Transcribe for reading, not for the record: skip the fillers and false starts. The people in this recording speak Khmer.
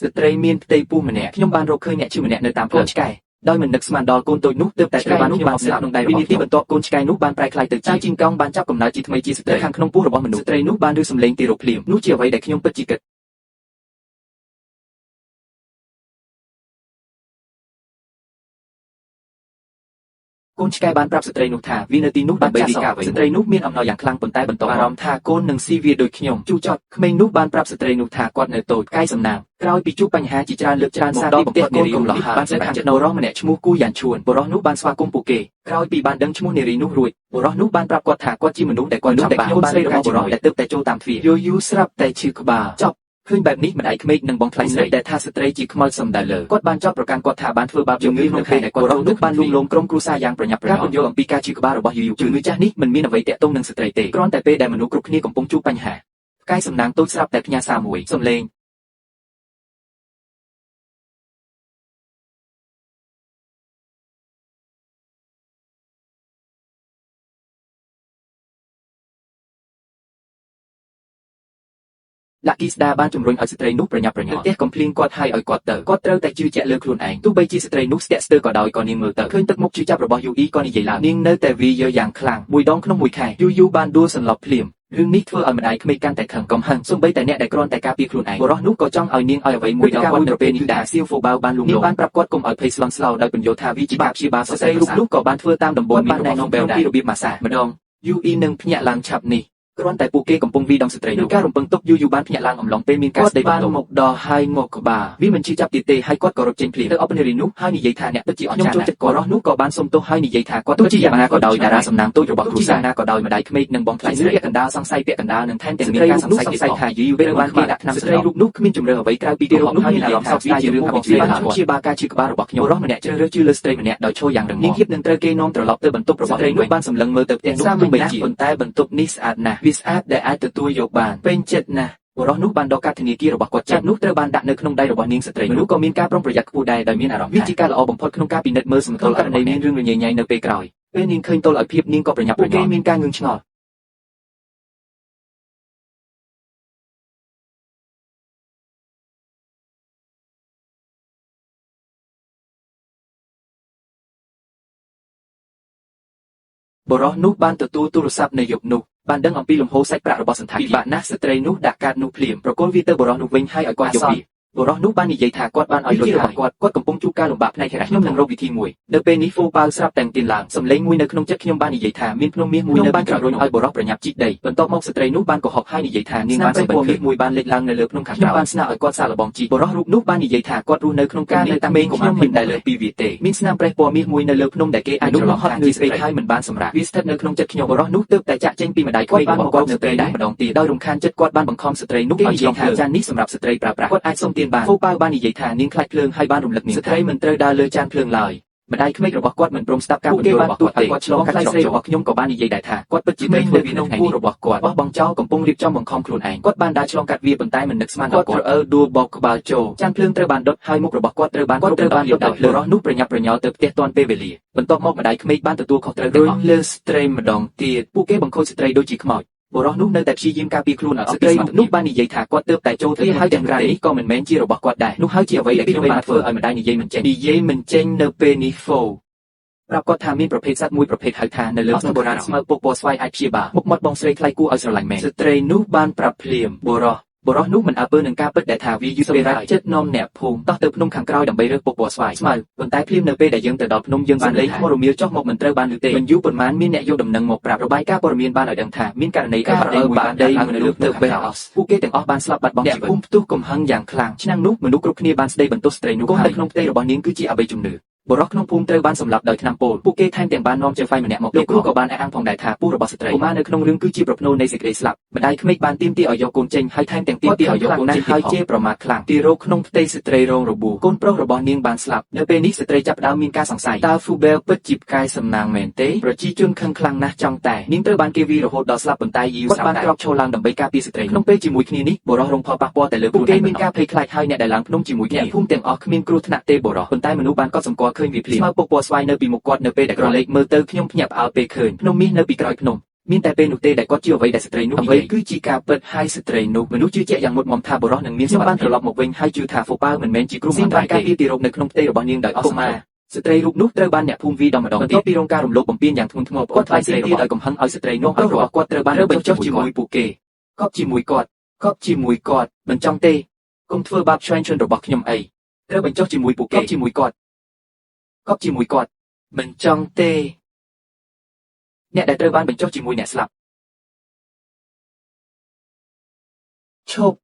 ស្ត្រីមានផ្ទៃពោះម្នាក់ខ្ញុំបានរកឃើញអ្នកឈឺម្នាក់នៅតាមផ្លូវឆ្កែដោយមិននឹកស្មានដល់កូនតូចនោះទើបតែត្រូវបានខ្ញុំបានស្លាប់ក្នុងដៃវិនាទីបន្ទាប់កូនឆ្កែនោះបានប្រែក្លាយទៅជាជីងកោងបានចាប់កំណើតជាថ្មីជាស្ត្រីខាងក្នុងពោះរបស់មនុស្សស្ត្រីនោះបានឮសំឡេងទារកភ្លាមនោះជាអ្វីដែលខ្ញុំពិតជាគិតកូនឆ្កែបានប្រាប់ស្ត្រីនោះថាវានៅទីនោះដើម្បីរាយការណ៍អ្វីស្ត្រីនោះមានអំណរយ៉ាងខ្លាំងប៉ុន្តែបន្តអារម្មណ៍ថាកូននឹងស៊ីវាដូចខ្ញុំជូរចត់ក្មេងនោះបានប្រាប់ស្ត្រីនោះថាគាត់នៅតូចកាយសំណាងក្រោយពីជួបបញ្ហាជាច្រើនលើកច្រើនសារដល់ផ្ទះកូនកំឡោះហើយបានស្ដាប់ខាងនៅរស់ម្នាក់ឈ្មោះគូយ៉ានឈួនបុរសនោះបានស្វាគមន៍ពួកគេក្រោយពីបានដឹងឈ្មោះនារីនោះរួចបុរសនោះបានប្រាប់គាត់ថាគាត់ជាមនុស្សដែលគាត់ចាំបានកូនស្រីរបស់បុរសដែលទើបតែចូលតាមទ្វារយូរយូរស្រាប់តែឈឺក្បាលចប់ឃើញបែបនេះម្ដាយក្មេកនិងបងថ្លៃស្រីដែលថាស្ត្រីជាខ្មោចសំដៅលើគាត់បានចោទប្រកាន់គាត់ថាបានធ្វើបាបជំងឺក្នុងពេលដែលគាត់នោះបានលួងលោមក្រុមគ្រួសារយ៉ាងប្រញាប់ប្រញាល់ការពន្យល់អំពីការឈឺក្បាលរបស់យូយូជំងឺចាស់នេះមិនមានអ្វីទាក់ទងនឹងស្ត្រីទេគ្រាន់តែពេលដែលមនុស្សគ្រប់គ្នាកំពុងជួបបញ្ហាផ្កាយសំណាងតូចស្រាប់តែផ្ញើសារមួយសំឡេងឡាគីស្ដាបានជំរុញឲ្យស្ត្រីនោះប្រញាប់ប្រញាល់ផ្ទះកំភ្លៀងគាត់ហើយឲ្យគាត់ទៅគាត់ត្រូវតែជឿជាក់លើខ្លួនឯងទោះបីជាស្ត្រីនោះស្ទាក់ស្ទើរក៏ដោយក៏នាងមើលទៅឃើញទឹកមុខជឿចាប់របស់យូអ៊ីក៏និយាយឡើងនាងនៅតែវីយើយ៉ាងខ្លាំងមួយដងក្នុងមួយខែយូយូបានដួលសន្លប់ភ្លាមរឿងនេះធ្វើឲ្យម្ដាយក្មេកកាន់តែខឹងកំហឹងសូម្បីតែអ្នកដែលគ្រាន់តែការពារខ្លួនឯងបុរសនោះក៏ចង់ឲ្យនាងឲ្យអ្វីមួយដល់គាត់នៅពេលនេះដែរសៀវហ្វូបាវបានលួងលោមបានប្រាប់គាត់កុំឲ្យភ័យស្លន់ស្លោដោយពន្យល់ថាវាជាបាបព្យាបាលស្ត្រីរូបនោះក៏បានធ្វើតាមដំបូន្មានរបស់ណូបែលដែរពីរបៀបម៉ាសាម្ដងយូអ៊ីនឹងភ្ញាក់ឡើងឆាប់នេះគ្រាន់តែពួកគេកំពុងវីដំស្ត្រីនោះការរំពឹងទុកយូរយូរបានភ្ញាក់ឡើងអំឡុងពេលមានការស្ដីបន្ទោសមកដល់ហើយមកក្បាលវាមិនជឿចាប់ទៀតទេហើយគាត់ក៏រត់ចេញភ្លាមទៅអបនារីនោះហើយនិយាយថាអ្នកពិតជាអស្ចារ្យខ្ញុំចូលចិត្តគាត់រស់នោះក៏បានសុំទោសហើយនិយាយថាគាត់ទោះជាយ៉ាងណាក៏ដោយតារាសំណាងតូចរបស់គ្រួសារណាក៏ដោយម្ដាយក្មេកនិងបងថ្លៃស្រីពាក់កណ្ដាលសង្ស័យពាក់កណ្ដាលនិងថែមទាំងមានការសង្ស័យទៀតថាយូរយូរពេលបានគេដាក់ថ្នាំស្ត្រីរូបនោះគ្មានជំរឿអ្វីក្រៅពីទារកនោះមានអារម្មណ៍សោកស្ដាយជារឿងអវិជ្ជាបានព្យាបាលការឈឺក្បាលរបស់ខ្ញុំរស់ម្នាក់ជ្រើសរើសជឿលើស្ត្រីម្នាក់ដោយឈរយ៉ាងរឹងមាំនាងហៀបនឹងត្រូវគេនាំត្រឡប់ទៅបន្ទប់របស់ស្ត្រីនោះបានសម្លឹងមើលទៅផ្ទះនោះទោះបីជាប៉ុន្តែបន្ទប់នេះស្អាតណាស់វាស្អាតដែលអាចទទួលយកបានពេញចិត្តណាស់បុរសនោះបានដកកាតធនាគាររបស់គាត់ចាត់នោះត្រូវបានដាក់នៅក្នុងដៃរបស់នាងស្ត្រីមនុស្សក៏មានការប្រុងប្រយ័ត្នខ្ពស់ដែរដោយមានអារម្មណ៍វាជាការល្អបំផុតក្នុងការពិនិត្យមើលសមតុល្យករណីមានរឿងរញ៉េញ៉ៃនៅពេលក្រោយពេលនាងឃើញទល់ឲ្យភាពនាងក៏ប្រញាប់ប្រញាល់ពួកគេមានការងឿងឆ្ងល់បុរសនោះបានទទួលទូរស័ព្ទនៅយប់នោះបានដឹងអំពីលំហូរសាច់ប្រាក់របស់សន្តាគារពិបាកណាស់ស្ត្រីនោះដាក់កាតនោះភ្លាមប្រគល់វាទៅបុរសនោះវិញហើយឲ្យគាត់យកវាបុរសនោះបាននិយាយថាគាត់បានឲ្យលុយរបស់គាត់គាត់កំពុងជួបការលំបាកផ្នែកហិរញ្ញខ្ញុំនឹងរកវិធីមួយនៅពេលនេះហ្វូប៉ាវស្រាប់តែទៀនឡើងសំឡេងមួយនៅក្នុងចិត្តខ្ញុំបាននិយាយថាមានភ្នំមាសមួយនៅបានជំរុញឲ្យបុរសប្រញាប់ជីកដីបន្ទាប់មកស្ត្រីនោះបានកុហកហើយនិយាយថានាងបានសម្បត្តិមាសមួយបានលេចឡើងនៅលើភ្នំខាងក្រោយខ្ញុំបានស្នើឲ្យគាត់សាកល្បងជីកបុរសរូបនោះបាននិយាយថាគាត់រស់នៅក្នុងការនៅតាំងខ្ញុំមិនដែលលើសពីវាទេមានស្នាមប្រេះពណ៌មាសមួយនៅលើភ្នំដែលគេអាចច្រឡំហត់នឿយស្ពេកហើយមិនបានសម្រាកវាស្ថិតនៅក្នុងចិត្តខ្ញុំបុរសនោះទើបតែចាក់ចេញពីម្ដាយក្មេករបស់គាត់នៅពេលដែរម្ដងទៀតដោយរំខានចិត្តគាត់បានបង្ខំស្ត្រីនោះឲ្យឆ្លងភ្លើងចាននេះសម្រាប់ស្ត្រីប្រើប្រាស់គាត់អាចសុំទានបានហ្វូប៉ាវបាននិយាយថានាងខ្លាចភ្លើងហើយបានរំលឹកនាងស្ត្រីមិនត្រូវដើរលើចានភ្លើងឡើយម្ដាយក្មេករបស់គាត់មិនព្រមស្ដាប់ការពន្យល់របស់គាត់ទេគាត់ឆ្លងកាត់ស្រីរបស់ខ្ញុំក៏បាននិយាយដែរថាគាត់ពិតជាត្រូវធ្វើវានៅថ្ងៃនេះរបស់គាត់បោះបង់ចោលកំពុងរៀបចំបង្ខំខ្លួនឯងគាត់បានដើរឆ្លងកាត់វាប៉ុន្តែមិននឹកស្មានដល់គាត់រអិលដួលបោកក្បាលចូលចានភ្លើងត្រូវបានដុតហើយមុខរបស់គាត់ត្រូវបានដុតដោយភ្លើងរស់នោះប្រញាប់ប្រញាល់ទៅផ្ទះទាន់ពេលវេលាបន្ទាប់មកម្ដាយក្មេកបានទទួលខុសត្រូវទាំងអស់លើស្ត្រីម្ដងទៀតពួកគេបង្ខូចស្ត្រីដូចជាខ្មោចបុរសនោះនៅតែព្យាយាមការពារខ្លួនឲ្យស្ត្រីនោះបាននិយាយថាគាត់ទើបតែចូលទៅហើយទាំងក្រៅនេះក៏មិនមែនជារបស់គាត់ដែរនោះហើយជាអ្វីដែលខ្ញុំបានធ្វើឲ្យម្ដាយនិយាយមិនចេញនិយាយមិនចេញនៅពេលនេះហ្វូប្រាប់គាត់ថាមានប្រភេទសត្វមួយប្រភេទហៅថានៅលើភ្នំបុរាណស្មៅពុកពណ៌ស្វាយអាចព្យាបាលមុខមាត់បងស្រីថ្លៃគួរឲ្យស្រឡាញ់មែនស្ត្រីនោះបានប្រាប់ភ្លាមបុរសនោះមិនអើពើនឹងការពិតដែលថាវាយឺតពេលហើយចិត្តនាំអ្នកភូមិតោះទៅភ្នំខាងក្រោយដើម្បីរើសពុកពណ៌ស្វាយស្មៅប៉ុន្តែភ្លាមនៅពេលដែលយើងទៅដល់ភ្នំយើងបានលេងខ្មោចរមៀលចុះមកមិនត្រូវបានឮទេមិនយូរប៉ុន្មានមានអ្នកយកដំណឹងមកប្រាប់របាយការណ៍ព័ត៌មានបានឲ្យដឹងថាមានករណីការបាក់ដីមួយបានដីឡើងនៅលើភ្នំបេះអស់ពួកគេទាំងអស់បានស្លាប់បាត់បង់ជីវិតអ្នកភូមិផ្ទុះកំហឹងយ៉ាងខ្លាំងឆ្នាំនោះមនុស្សគ្រប់គ្នាបានស្ដីបន្ទោសស្ត្រីនោះកូននៅក្នុងផ្ទៃរបស់នាងគឺជាអបិយជំនឿបុរសក្នុងភូមិត្រូវបានសម្លាប់ដោយថ្នាំពុលពួកគេថែមទាំងបាននាំជើហ្វៃម្នាក់មកលោកគ្រូក៏បានអះអាងផងដែរថាពូរបស់ស្ត្រីកុមារនៅក្នុងរឿងគឺជាប្រផ្នូលនៃសេចក្តីស្លាប់ម្ដាយក្មេកបានទាមទារឲ្យយកកូនចេញហើយថែមទាំងទាមទារឲ្យយកកូនចេញហើយជេរប្រមាថខ្លាំងទារកក្នុងផ្ទៃស្ត្រីរងរបួសកូនប្រុសរបស់នាងបានស្លាប់នៅពេលនេះស្ត្រីចាប់ផ្ដើមមានការសង្ស័យតើហ្វូបែលពិតជាផ្កាយសំណាងមែនទេប្រជាជនខឹងខ្លាំងណាស់ចង់តែនាងត្រូវបានគេវាយរហូតដល់ស្លាប់ប៉ុន្តែយីគាត់បានក្រោកឈរឡើងដើម្បីការពារស្ត្រីក្នុងពេលជាមួយគ្នានេះបុរសរងផលប៉ះពាល់តែលើពួកគេមានការភ័យខ្លាចហើយអ្នកដែលឡើងភ្នំជាមួយគ្នាភូមិទាំងអស់គ្មានគ្រោះថ្នាក់ទេបុរសប៉ុន្តែមនុស្សបានកត់សម្គាល់ឃើញវាភ្លាមស្មៅពុកពណ៌ស្វាយនៅពីមុខគាត់នៅពេលដែលក្រឡេកមើលទៅខ្ញុំភ្ញាក់ផ្អើលពេលឃើញភ្នំមាសនៅពីក្រោយភ្នំ មានតែពេលនោះទេដែលគាត់ជឿអ្វីដែលស្ត្រីនោះអ្វីគឺជាការពិតហើយស្ត្រីនោះមនុស្សជឿជាក់យ៉ាងមុតមមថាបុរសនឹងមានសុវត្ថិភាពត្រឡប់មកវិញហើយជឿថាហ្វូប៉ាវមិនមែនជាគ្រោះមហន្តរាយទេការពារទារកនៅក្នុងផ្ទៃរបស់នាងដោយអស់សង្ឃឹមស្ត្រីរូបនោះត្រូវបានអ្នកភូមិវីដល់ម្ដងបន្ទាប់ពីរងការរំលោភបំពានយ៉ាងធ្ងន់ធ្ងរគាត់ថ្លែងស្រីរបស់ដោយកំហឹងឲ្យស្ត្រីនោះឲ្យរបស់គាត់ត្រូវបានបញ្ចុះជាមួយពួកគេកប់ជាមួយគាត់កប់ជាមួយគាត់មិនចង់ទេកុំធ្វើបាបឆ្វេងឈុនរបស់ខ្ញុំអីត្រូវបញ្ចុះជាមួយពួកគេកប់ជាមួយគាត់កប់ជាមួយគាត់មិនចង់ទេអ្នកដែលត្រូវបានបញ្ចុះជាមួយអ្នកស្លាប់ឈប់